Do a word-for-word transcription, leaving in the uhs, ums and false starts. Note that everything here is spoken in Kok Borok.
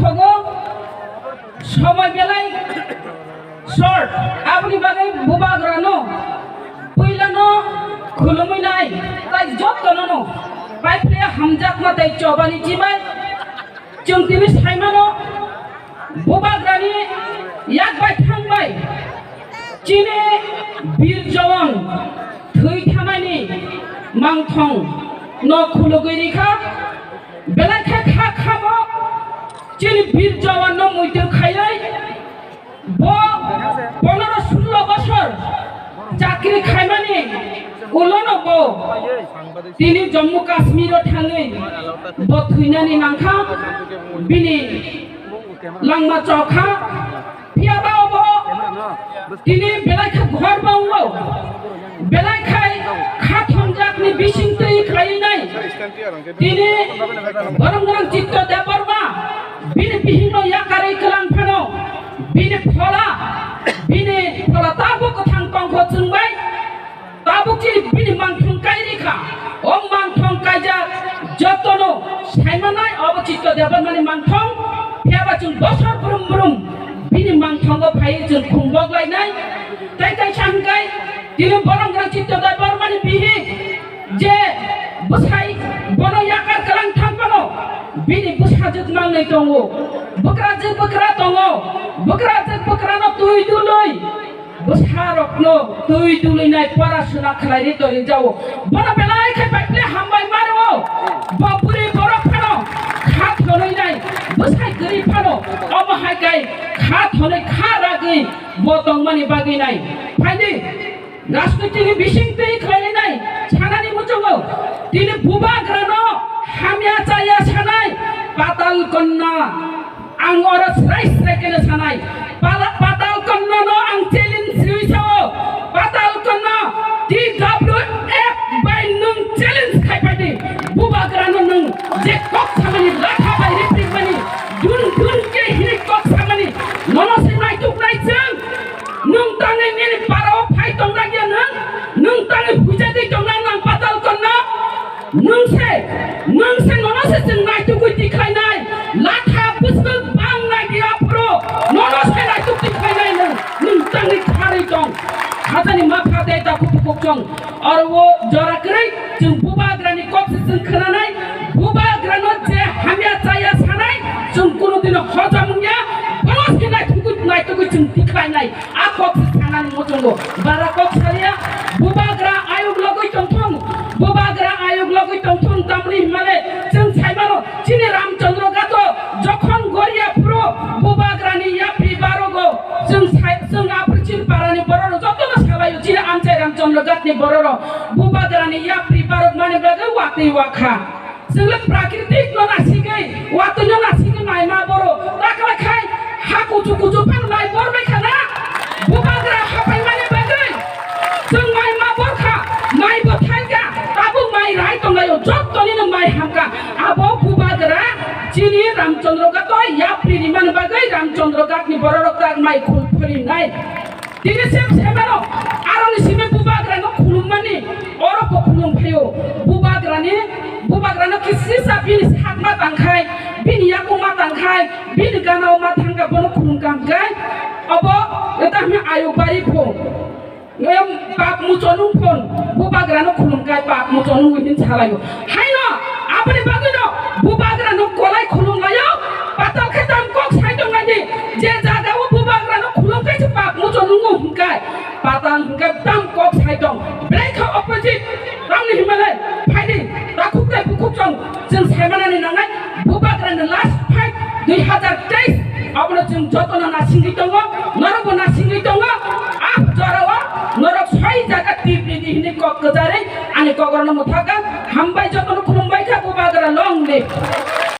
Thogo, somoi belai short, aboni bagwi bubagrano puilano khulumwi nai, tai jottono no paiphle hamjakma tai chobani chibai. Chwng tini saimano, bubagrani yak bai thang bai chini bir jawan thwi thanani mangthong no khulugwi rikha, belai khe kha khamo chini bir jawan no muitu khaiwi bo ponero sullo bosor chakri khaimani ulono bo tini Jammu Kashmir o thangwi bo thwinani nangkha, bini langma chokha. Phiyaba obo tini belai khe ghor banglo, belai khai kha thongjak ni bising twi khlai nai. Tini borom gwnang Chitto Debbarma bini bihikno yakarwi kwlang phano, bini phola, bini phola tabuk kwthang tongkho chwngbai. Tabuk chini bini mangthong kai rikha. O mangthong kaijak jotono saimanai obo Chitto Debbarmani mangthong. Phiyaba chwng bosor brum brum bini mangthongo phaiwi chwng khum boklainai. Tei kaisa hwnkhe tini borom gwnang Chitto Debbarmani bihik je bwsai bono yakar kwlang thang phano bini bwsajwk mangnai tongo. Bwkrajwk bwkra tongo. Bwkrajwk bwkrano twi dului bwsarokno twi dulwinai pora suna khlairwi tongwi jao. Bono belai khe paiphle hambai mano. Bo bwrwi borok phano kha thonwi nai, bwsai kwrwi phano omo hai kai kha thonwi kha ragwi bo tongmani bagwi nai. Phaidi rajnitini bising twi khlainai sanani muchungo tini bubagrano hamya chaya sanai Patal Kanya. Ang oro srai srai khe no sanai, Pala-, Patal Kanya no ang challenge riwi sao. Patal Kanya, T W F bai nwng challenge khai phaidi. Bubagra no nwng je kok samani, latha bai riprik mani, dun dun khe hini kok samani, nono se naituk nai chwng. Nwng tangwi nini para o phai tong nang ya nwng? Nwng tangwi huijagwi tong nang nang Patal Kanya? Nwng se, nwng se nono se chwng naitugwi tikhlainai, latha bwswk bang nai di aphuru nono se naituk tikhlainai nwng, nwng tangwi kharwi tong. Khajani ma pha tei takhuk tukhuk chong. Oro o jora kwrwi chwng bubagrani kok se chwng khwnanai, bubagrano je hamya chaya sanai, chwng kunu dino hojam wngya, bono se naitugwi, naitugwi chwng tikhlainai. A kok se sanani muchungo bara kok salia, bubagra ayuk logwi tongthung, bubagra ayuk logwi tongthung, tamni himale chwng saimano chini Ramchandra Ghat o jokhon goria phuru bubagrani yapri barogo chwng sai, chwng apri chini parani bororo jotono salaio chini amchai Ramchandra Ghat ni bororo bubagrani yapri barok mani bagwi watwi wakha. Chwng le prakritik no nasigwi, watwi no nasigwi mai ma boro. Takla khai ha kuchu kuchu phan mai bor bai khana. Bubagra hapai mani bagwi chwng mai ma bor kha, mai bo thai kha, tabuk mai rai tong laio, jottoni no mai ham kha. Abo bubagra chini Ramchandra Ghat o yapri rimani bagwi Ramchandra Ghat ni bororok tak mai khul phuli nai. Tini sem semano aroni simi bubagrano khulummani oro bo khulum phaio. Bubagrani, bubagrano kisisa bini sakma tangkhai, bini yakungma tangkhai, bini ganao ma thangkha bono khulum kamkhai. Obo eta hwnwi ayuk bari pho. Em, pap muchonung phon bubagrano khulum kai pap muchonung hin salaio. Haino aboni bagwino bubagrano kolai khulum laio. Patal khe tam kok sai tong nai di. Je jaga o bubagrano khulum kai se pap muchonung hwnkai. Patal hwnkai tam kok sai tong. Belai kha opposite. Tamni himale phaidi. Takhuk tai bukhuk chong. Chwng saimanani nangnai bubagrani last fight dui hazar teis. Abono chwng jotono nasingwi tongo, norokbo nasingwi tongo. Ah, jorao norok soi jaga T P D hini kok kwcharwi ani kokrokno mwthakha. Hambai jotono khulumbai kha, bubagra long live.